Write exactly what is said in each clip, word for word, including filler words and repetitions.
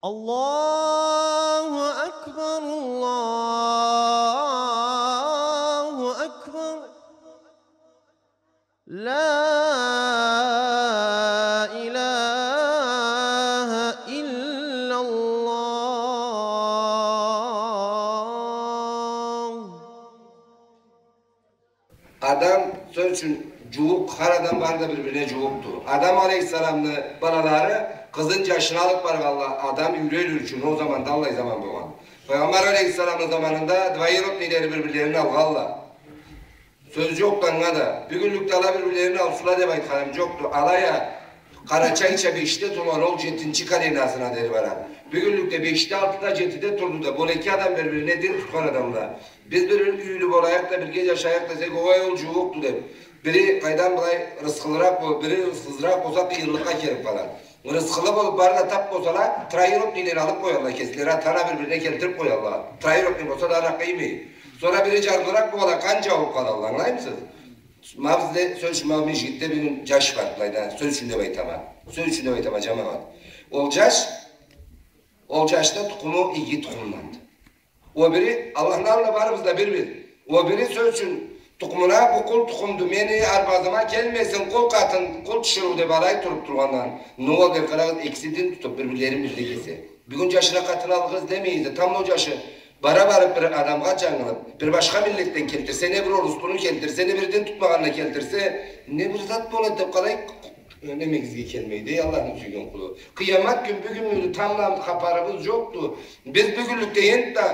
الله أكبر، الله أكبر. لا إله إلا الله. Адам, сёз ючюн, джууукъ, хар адам бары да бир-бирине джууукъду. Адам алейхиссаламны балалары къызын джашына алыб баргъанла, адам юйле юрюр ючюн, ол заманда аллай заман болгъан. Пайгъамбар алейхиссаламны заманында двоюродныйлары бир-бирлерин алгъанла. Сёз джокъду анга да. Бюгюнлюкде ала бир-бирлерин алсынла деб айтханым джокъду. Алай а, къарачайча бешде тургъан ол джетинчи коленасына дери бара. Бюгюнлюкде бешде, алтыда, джетиде турду да, бу эки адам бир-бирине дин тутхан адамла. Биз бир юйлю болайыкъ да, бирге джашайыкъ десек, огъай, ол джууукъду деб. Бири къайдан былай рысхылыракъ бол-, бири рысхысызыракъ болса, къыйынлыкъгъа келиб къалады. Рысхылы болуб, бары да таб болсала, троюродныйлени алыб къоялла кеслери, атаны бир-бирине келтириб къоялла. Троюродный болса да, ана къыймай. Сора бири джарлыракъ болала, къан джаууб къалалла, ангылаймысыз? Ма бизде, сёз ючюн, ма межгитде бюгюн джаш бар, былайда, сёз ючюн деб айтама. Сёз ючюн деб айтама, джамагъат. Ол джаш, ол джашны тукъуму иги тукъумданды. Ол бири, Аллахны аллында барыбыз да бир-бир. Ол бири, сёз ючюн, тукъумуна, бу къул тукъумду, мени арбазыма келмесин, къул къатын, къул тиширыу деб алай туруб тургъандан. Но ол бир къарагъыз, экиси дин тутуб, бир-бирлерин бирде кесе. Бюгюн джашына къатын алыргъа излемейди. Тамбла ол джашы бара барыб бир адамгъа джангылыб, бир башха миллетден келтирсе, не бир оруслуну келтирсе, не бир дин тутмагъанны келтирсе, не бир зат болады деб къалай немегизге келмейди, эй Аллахны сюйген къулу. Къыямат кюн, бюгюн мюн тамбла хапарыбыз джокъду. Биз бюгюнлюкде энтда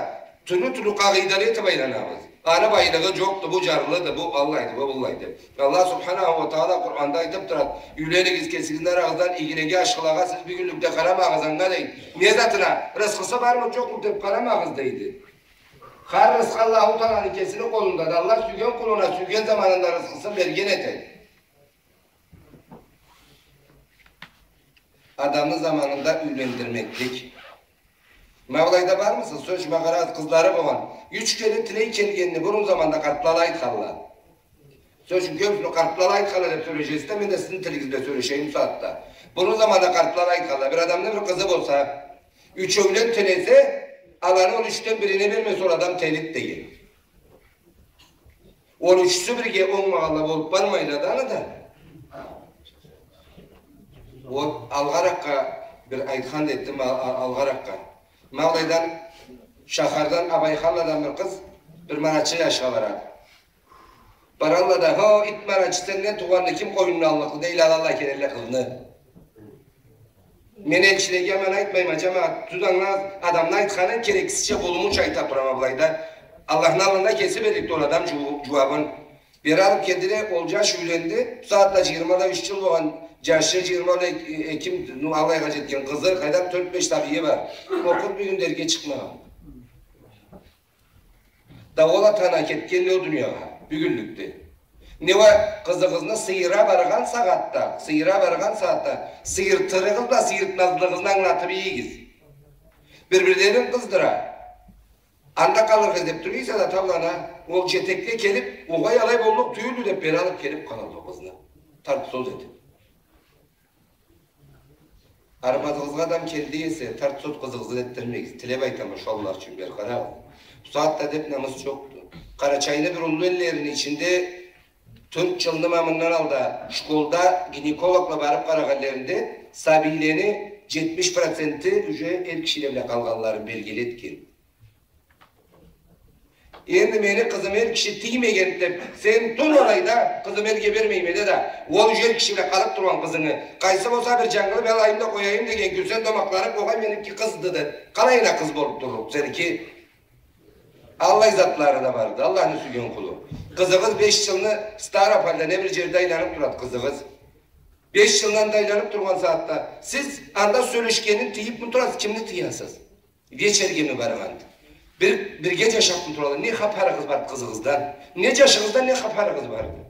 тюрлю-тюрлю къагъыйдала этиб айланабыз. Аны байлыгъы джокъду, бу джарлыды, бу аллайды, бу быллайды. Аллах субханаху уа тагъала Къуранда айтыб турады: «Юйленигиз, кесигизни арагъыздан игилеге, ашхылагъа, сиз бюгюнлюкде къарамагъыз анга», — дейди. Не затына, рысхысы бармы, джокъму деб къарамагъыз, дейди. Хар рысхы Аллаху Тагъаланы кесини къолундады. Аллах сюйген къулуна сюйген заманында рысхысын берген этеди. Адамны заманында юйлендирмеклик. Ма былайда бармысыз? Сёз ючюн, ма къарагъыз, къызлары болгъан. Юч кере тилей келгенни бурун заманда къартла алай айтханла. Сёз ючюн, кёбюсюню къартла алай айтханла деб сёлешесиз да, мен да сизни тилигиз бла сёлешейим бусагъатда. Бурун заманда къартла алай айтханла. Бир адамны бир къызы болса, ючеулен тилесе, аланы ол ючден бирине бермесе, ол адам тиледи деген. Ол ючюсю бирге онгмагъанла болуб бармайла да аны да. Ол алгъаракъгъа бир айтхан да этдим, ал-, ал-, алгъаракъгъа. Ма былайдан, шахардан, Абайханладан бир къыз бир марачы джашха барады. Баралла да: «Хо, ит марачы, сенден туугъанны ким къойнуна аллыкъды?» — дейле, алалла келелле къызны. Мен эл кишилеге аман айтмайма, джамагъат, тюз ангылагъыз, адамны айтханын керексизча, болумуча айта турама былайда. Аллахны аллында кеси берликди ол адам джуу-, джууабын. Бери алыб келдиле, ол джаш юйленди. Бусагъатда джыйырма да юч джыл болгъан джашы, джыйырма да эки, ну, алайгъа джетген къызы, къайдам, тёрт-беш сабийи бар. Ол къыз бюгюн да эрге чыкъмагъан. Да ол ата-ана кетгенди ол дуниягъа, бюгюнлюкде. Не уа, къызыгъызны сыйыра баргъан сагъатда, сыйыра баргъан сагъатда, сыйыртырыгъыз да, сыйыртмазлыгъыгъызны ангылатыб ийигиз. Бир-бирлерин къыздыра. Анда къалыргъа излеб тура эсе да, таблана, ол джетекге келиб, огъай, алай боллукъ тюйюлдю деб, бери алыб келиб къалады ол къызны. Тартсыз этиб. Арбазыгъызгъа адам келди эсе, тартсыз къызыгъызгъа этдирмегиз. Тилеб айтама, шо Аллах ючюн, бир къарагъыз. Бусагъатда адеб-намыс джокъду. Къарачайны бир уллу эллерини ичинде тёрт джылны ма мындан алда школда гинекологла барыб къарагъанларында сабийлени джетмиш проценти уже эр кишиле бла къалгъанларын белгили этген. Энди мени къызым эр киши тиймеген деб, сен тур алайда, къызым эрге бермейме де да, ол уже эр киши бла къалыб тургъан къызынгы, къайсы болса бир джангылыб алайым да къояйым деген кюн, сен домакъланыб, огъай, меники къызды деб, къалайына къыз болуб турлукъ сеники? Аллай затлары да барды, Аллахны сюйген къулу. Къызыгъыз беш джылны Ставропольда не бир джерде айланыб турады къызыгъыз. Беш джылны анда айланыб тургъан сагъатда сиз анда сёлешгенин тыйыбмы турасыз, кимни тыясыз? Вечергеми баргъанды. Бир, бирге джашабмы туралла? Не хапарыгъыз барды къызыгъыздан? Не джашыгъыздан не хапарыгъыз барды?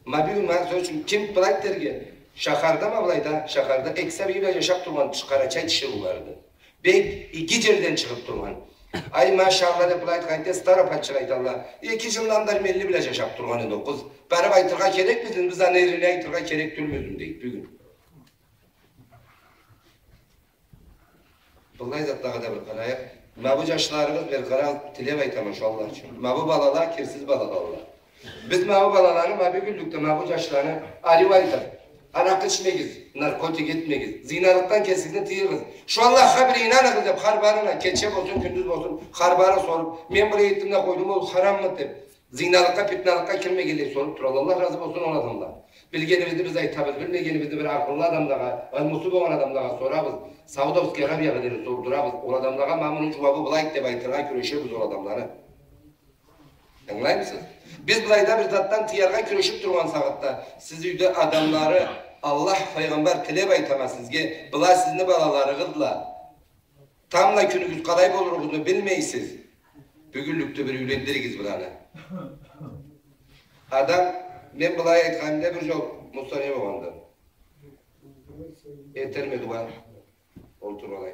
Ма бюгюн, ма, сёз ючюн, ким былай дерге, шахарда ма былайда, шахарда эки сабий бла джашаб тургъан тиш-, къарачай тиширыуларды. Бек иги джерден чыгъыб тургъан. Ай, машалла деб былай айтхан эте, Ставропольча айталла. Эки джылдан бери мени бла джашаб тургъан эди ол къыз. Барыб айтыргъа керекмиди, биз аны эрине айтыргъа керек тюлмюдю, дейди бюгюн. Быллай затлагъа да бир къарайыкъ. Ма бу джашларыгъыз, бир къарагъыз, тилеб айтама шу Аллах ючюн. Ма бу балала кирсиз балаладыла. Биз ма бу балаланы, ма бюгюнлюкде ма бу джашланы ариу айтыб, аракъы ичмегиз, наркотик этмегиз, зиналыкъдан кесигизни тыйыгъыз. Шу Аллахха бир ийнаныгъыз деб, хар барына, кече болсун, кюндюз болсун, хар бары соруб, мен былай этдим да къойдум, ол хараммыды деб, зиналыкъгъа, питналыкъгъа кирмегенлей соруб туралла. Аллах разы болсун ол адамладан. Билгенибизни биз айтабыз, билмегенибизни бир акъыллы адамлагъа, ильмусу болгъан адамлагъа сорабыз. Саудовская Аравиягъа дери сордурабыз. Ол адамлагъа ма муну джууабы былайды деб айтыргъа кюрешебиз ол адамланы. Ангылаймысыз? Биз былайда бир затдан тыяргъа кюрешиб тургъан сагъатда, сиз юйде адамлары, Аллах, файгъамбар, тилеб айтама сизге, была сизни балаларыгъызла. Тамбла кюнюгюз къалай болуругъузну билмейсиз. Бюгюнлюкде бир юйлендиригиз быланы. Адам, мен былай айтханымда бир джол мусора болгъанды. Этерме дуа. Олтур алай.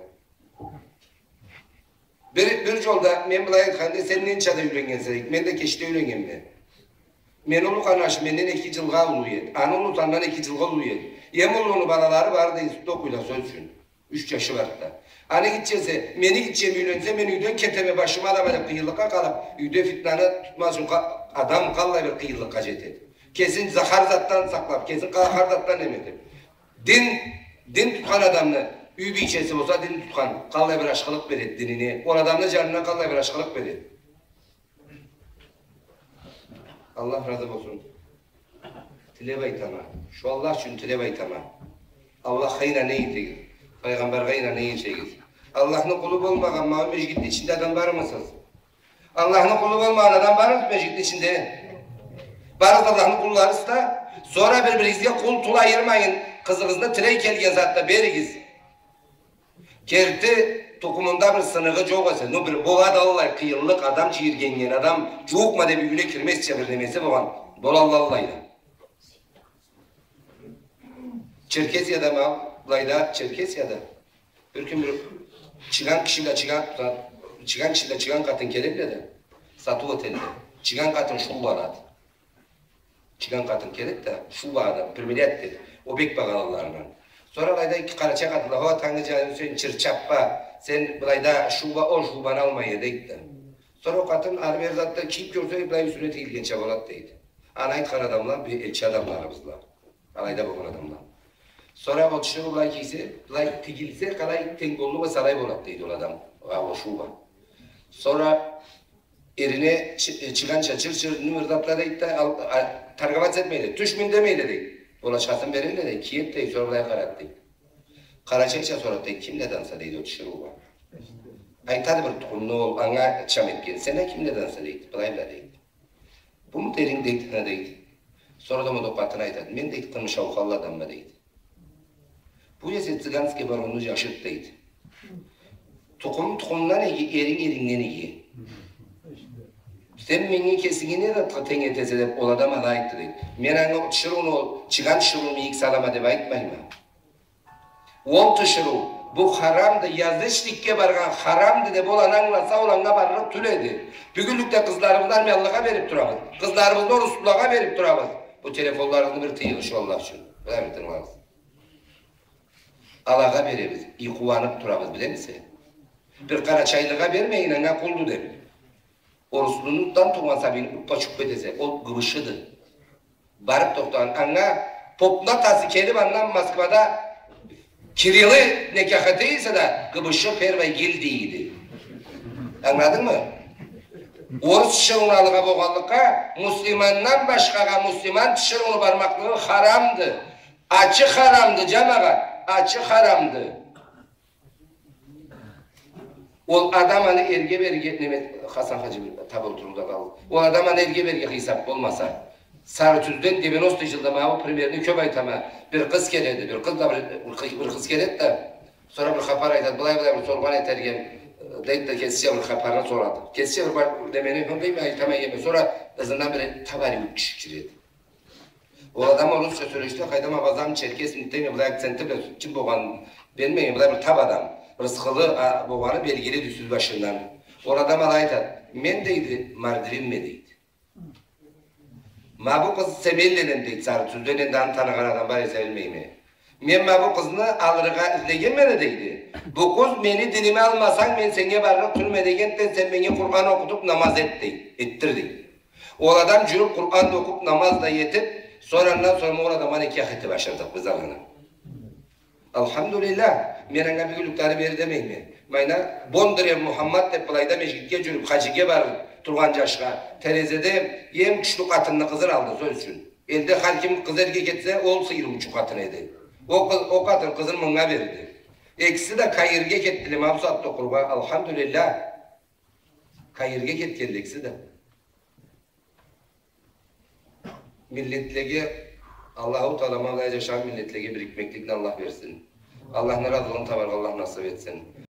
Бир, бир джолда мен былай айтханымда, сен ненчада юйленнгенсе, дейди. Мен да кечде юйленнгенме. Мени уллу къарнашым менден эки джылгъа уллу эди. Аны уллусу андан эки джылгъа уллу эди. Эм уллуну балалары бары да институтда окъуйла, сёз ючюн. Юч джашы барды да. Аны гитчеси, мени гитчем юйленсе, мен юйден кетеме, башымы алама деб къыйынлыкъгъа къалыб, юйде фитнаны тутмаз ючюн къа-, адам къаллай бир къыйынлыкъгъа джетеди. Кесин за-, хар затдан сакълаб, кесин къа-, хар затдан неме этиб. Дин, дин тутхан адамны юй бийчеси болса, дин тутхан къаллай бир ашхылыкъ береди динине. Ол адамны джанына къаллай бир ашхылыкъ береди. Аллах разы болсун. Тилеб айтама. Шу Аллах ючюн тилеб айтама. Аллахха ийнаныгъыз, файгъамбаргъа ийнаныгъыз. Аллахны къулу болмагъан ма бу межгитни ичинде адам бармысыз? Аллахны къулу болмагъан адам бармы межгитни ичинде? Барыгъыз Аллахны къулларысыз да. Сора бир-биригизге къул-тул айырмайын, къызыгъызны тилей келген сагъатда беригиз. Керти тукъумунда бир сыныгъы джокъ эсе, ну, бир болады аллай къыйынлыкъ, адам джийиргеннген, адам джууукъма деб юйюне кирмезча бир немеси болгъан, болалла аллайла. Черкесияда ма, былайда, Черкесияда. Бир кюн бир чыгъан киши бла чыгъан, чыгъан киши бла чыгъан къатын келелле да, сатыу этелле. Чыгъан къатын шуба алады. Чыгъан къатын келеди да, шуба алады, примерять этеди. Ол бек багъалыларындан. Сора алайда эки къарачай къатынла, хо, тангы джаным, сен чырчаппа, сен былайда шуба, ол шубаны алмай эди, дейди да. Сора ол къатын ары-бери затда кийиб кёрсе, былай юсюне тигилгенча болады, дейди. Аны айтхан адамла бир элчи адамларыбызла. Алайда болгъан адамла. Сора ол тиширыу былай кийсе, былай тигилсе, къалай тенг боллукъ эсе, алай болады, дейди ол адам. А, ол шуба. Сора эрине чы-, э, чыгъанча чыр-чыр нюмер затла, дейди да, ал-, а, торговаться этмейле, тюшмюн демейле, дейди. Болачхасын берелле, дейди, киеди, дейди, сора былай къарады, дейди. Къарачайча сорады, дейди, кимледенсе, дейди, ол тиширыу. Айтады бир тукъумну ол, анга чам этген. Сен а кимледенсе, дейди, былай бла, дейди. Буму деринг, дейди, ха, дейди. Сора да ол къатын айтады, мен, дейди, Къымыш-Аухалладанма, дейди. Бу эсе цыганский баронну джашыды, дейди. Тукъум тукъумдан иги, эринг эрингден иги. Сен меннге кесинги не затха тенг этесе деб, ол адам алай айтды, дейди. Мен анга тиширыуну, ол чыгъан тиширыуну ийик салама деб айтмайма. Ол тиширыу, бу харамды, язычникге баргъан харамды деб ол аны ангыласа, ол анга барлыкъ тюл эди. Бюгюнлюкде къызларыбызны армянлагъа бериб турабыз. Къызларыбызны оруслагъа бериб турабыз. Бу телефонларыгъызны бир тыйыгъыз, шу Аллах ючюн. Былай бир тынгылагъыз. Алагъа беребиз, и къууаныб турабыз, билемисе? Бир къарачайлыгъа бермейин, анга къулду деб. Оруслудан туугъан сабийни уппа-чуппа этесе, ол ГБШ-ды. Барыб тохтагъан. Анга попну атасы келиб, андан Москвада кириллы некях эте эсе да, ГБШ первой гильдии эди. Ангыладынгмы? Орус тиширыуну алыргъа болгъанлыкъгъа, муслимандан башхагъа муслиман тиширыуну бармакълыгъы харамды. Ачы харамды, джамагъат, ачы харамды. Ол адам аны эрге берирге, неме, Хасан хаджи бир таб олтурургъа къалды. Ол адам аны эрге берирге хыйсаб болмаса. Сары Тюзден девяностый джылда, ма бу примерни кёб айтама. Бир къыз келеди, бир къыз да бир, бир къыз келеди да. Сора бир хапар айтады, былай, былай бир соргъан этерге, дейди да, кесича бир хапарны сорады. Кесича бир бар, немени, дейме, айтама, эме. Сора ызындан бир таб ариу киши киреди. Ол адам орусча сёлешди, къайдам, абазам, черкесми, дейме, былай акценти бир ким болгъанын билмейме, былай бир таб адам. Рысхылы, а, болгъаны белгилиди юсю-башындан. Ол адам алай айтады, мен, дейди, мордвинме, дейди. Ма бу къыз Семенледен, дейди, Сары Тюзден, энди аны таныгъан адам бар эсе билмейме. Мен ма бу къызны алыргъа излегенме да, дейди. Бу къыз, мени диними алмасанг, мен сеннге барлыкъ тюлме дегенден, сен меннге Къуран окъутуп, намаз эт, дей. Этдир, дей. Ол адам джюрюп, Къуран да окъуп, намаз да этип, сора андан сора ма ол адамгъа некях эте башладыкъ биз аланы. Алхамдулиллах, мен анга бюгюнлюкде бери демейме. Майна, Бондарев Мухаммад деп былайда межгитге джюрюп, хаджиге барып тургъан джашха, Терезеде эм кючлю къатынны къызын алды, сёз ючюн. Элде хар ким къыз эрге кетсе, ол сыйырыучу къатын эди. Ол къы-, ол къатын къызын мынга берди. Экиси да Каирге кетдиле, ма бусагъатда окъургъа, алхамдулиллах. Каирге кетгенле экиси да. Миллетлеге, Аллаху Таала ма былай джашагъан миллетлеге бирикмекликни Аллах берсин. Аллахны разылыгъын табаргъа Аллах насып этсин.